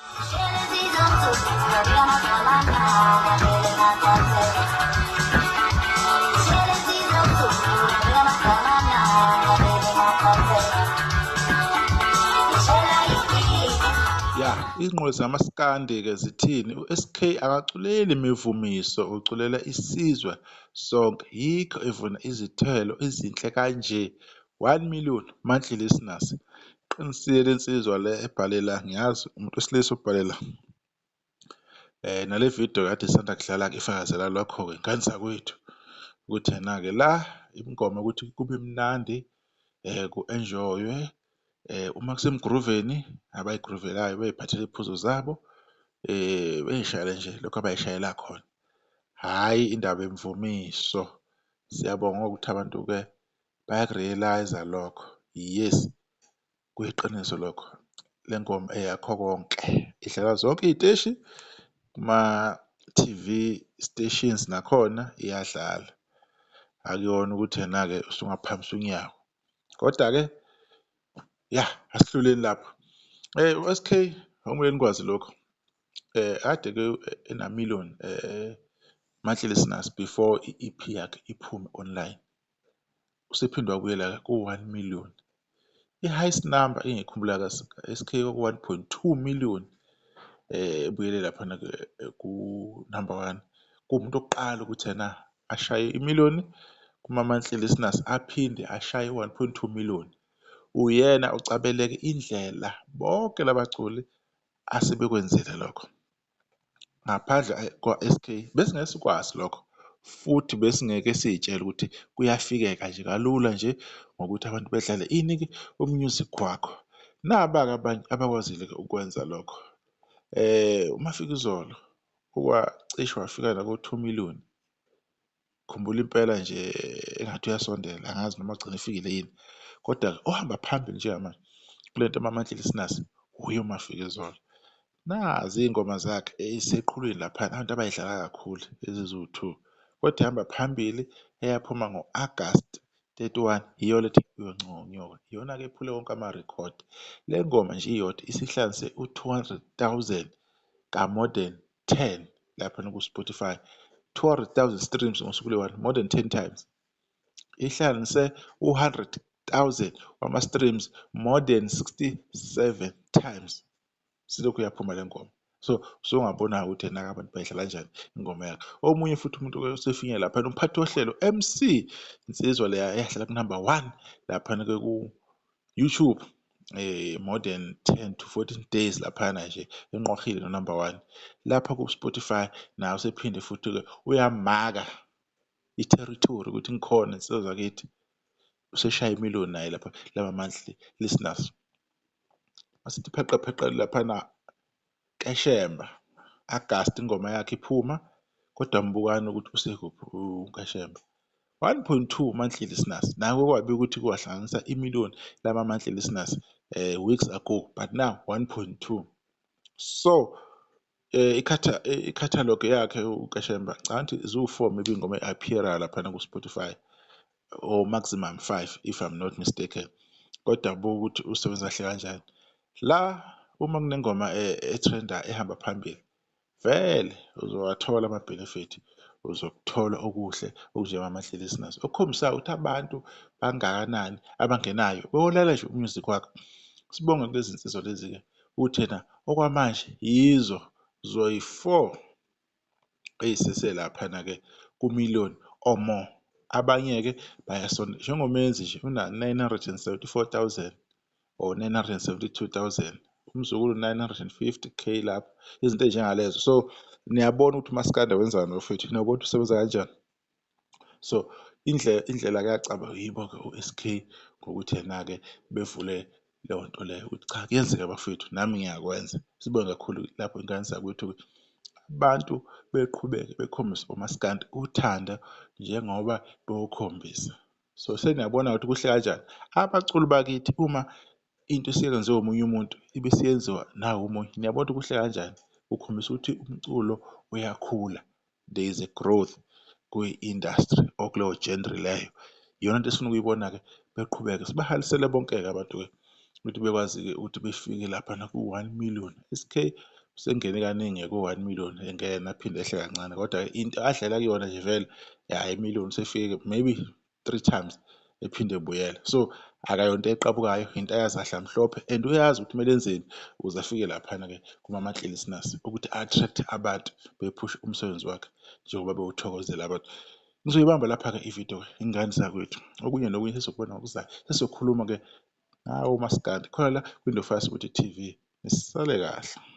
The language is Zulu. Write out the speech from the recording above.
Ya, iy'nqola zamaskandi-ke zithini? U-SK akaculeli imivumiso, uculela isizwe sonke, yikho evuna izithelo ezinhle kanje. 1 million monthly listeners. Qinisile insizwa le ebhale la, ngiyazi umuntu wesilisa obhale la. Nale video kade isanda kudlala-ke ifakazela lokho-ke ngane zakwethu ukuthi ena-ke la ingoma ukuthi kube mnandi ku-enjoy-we uma kusemgruveni abayigruvelayo bey'phathele iy'phuzo zabo bey'shayele nje lokhu abay'shayela khona. Hhayi indaba yemvumiso. Siyabonga ukuthi abantu-ke bayaku-realise-a lokho. Yes, kuyiqiniso lokho. Le ngoma eyakho konke, idlalwa zonke iy'teshi kuma-TV stations nakhona iyadlala. Akuyona ukuthi ena-ke usungaphakamisa unyawo, koda-ke ya asihluleni lapho. U-SK okumele nikwazi lokhu, kade-ke ena-million monthly listeners before i-EP yakhe iphume online. Usephinde wabuyela ku-1 million. I-highest number engiyikhumbula ka-SK kwaku-1.2 million, ebuyele laphana ku-number one. Kuwumuntu wokuqala ukuthi ena ashaye imiliyoni kuma-monthly listeners, aphinde ashaye u-1.2 million. Uyena ocabeleke indlela bonke labaculi asebekwenzile lokho. Ngaphandle kwa-SK besingeke sikwazi lokho futhi besingeke siy'tshele ukuthi kuyafikeka nje kalula nje ngokuthi abantu bedlale ini-ke u-music wakho. Naba-ke abanye abakwazile-ke ukwenza lokho. UMafikizolo wacishe wafika nako-2 million. Khumbula impela nje engathi uyasondela, angazi noma agcine efikile yini. Kodwa ohamba phambili njengamanje kule nto ama-monthly listeners wuye uMafikizolo. Nazi iy'ngoma zakhe ey'seqhulwini laphana abantu abay'dlala kakhulu eziwu-two, kodwa ehamba phambili eyaphuma ngo-Agasti 31 yiyo lethi Uyonconyoka, iyona-ke ephule wonke amarekhodi. Le ngoma nje iyodwa isihlanganise u-200,000 ka-more than 10 laphana ku-Spotify, 200,000 streams ngosuku oluyi-one, more than 10 times. Ihlanganise u-100,000 wama-streams more than 67 times silokhu yaphuma le ngoma. So usungabona-ke ukuthi ena-ke abantu bayidlala kanjani ingoma yakhe. Omunye futhi umuntu osefinyelela laphana umphathi wohlelo MC insizwa leya eyahlala ku-number one laphana-ke ku-YouTube more than 10 to 14 days laphana nje enqwahile no-number one. Lapha ku-Spotify nawe usephinde futhi-ke uyamaka i-territory ukuthi ngikhona insizwa zakithi, useshaya imiliyoni naye lapha lama monthly listeners. Masithi pheqe pheqe laphana Keshemba, Agasti ingoma yakhe iphuma, kodwa mbukani ukuthi usekuphi uKeshemba. 1.2 monthly listeners, nako kwabi ukuthi kwahlanganisa imiliyoni lama monthly listeners weeks ago, but now 1.2. So i-catalog yakhe uKeshemba ngicabanga ukuthi ziwu-4 maybe ingoma e-appear laphana ku-Spotify or maximum 5 if I'm not mistaken. Kodwa buka ukuthi usebenza kahle kanjani. La uma kunengoma e-trend-a ehamba phambili, vele uzowathola ama-benefit, uzokuthola okuhle okunjengama-monthly listeners okukhombisayo ukuthi abantu bangakanani abangenayo beyolalela nje u-music wakho. Sibonge kulezi nsizwa lezi-ke ukuthi ena okwamanje yizo zoyi-four ey'seselaphana-ke ku-million or more. Abanye-ke bayasondela njengoMenzi nje una-974,000 or 972,000, uMzukulu 950K lapho, izinto ey'njengalezo. So niyabona ukuthi umaskanda wenzani bafowethu, niyabona ukuthi usebenza kanjani. So indlela kuyacaba yibo-ke o-SK ngokuthi yena-ke bevule leyo nto leyo ukuthi cha kuyenzeka bafowethu nami ngiyakwenza. Sibonge kakhulu lapho ingane zakwethu abantu beqhubeke bekhombise umaskandi uthando njengoba bewukhombisa. So seniyabona ukuthi kuhle kanjani abaculi bakithi uma into isiyenziwa omunye umuntu ibe isiyenziwa nawu omunye, niyabona ukuthi kuhle kanjani, kukhombisa ukuthi umculo uyakhula, there is a growth kwi-industry or kuleyo genre leyo. Iyona nto esifuna ukuyibona-ke beqhubeke sibahalisele bonke-ke abantu-ke ukuthi bekwazi-ke ukuthi befike laphana ku-1 million. SK Sengene kaningi ku-1 million engena aphinde ehle kancane, kodwa into adlela kuyona nje vele ya imiliyoni usefike maybe 3 times ephinde ebuyela. So akayonto eqabukayo, into ayazi kahle kamhlophe and uyazi ukuthi kumele enzeni ukuze afike laphana-ke kuma-monthly listeners ukuthi a-attract abantu bephushe umsebenzi wakhe njengoba bewuthokozela abantu. Ngizoyibamba lapha-ke ividiyo-ke ingane zakwethu, okunye nokunye sesizokubona ngokuzayo, sesizokhuluma-ke ngawo umaskandi khona la kwiNdofaya Ukuthi TV. Nisale kahle.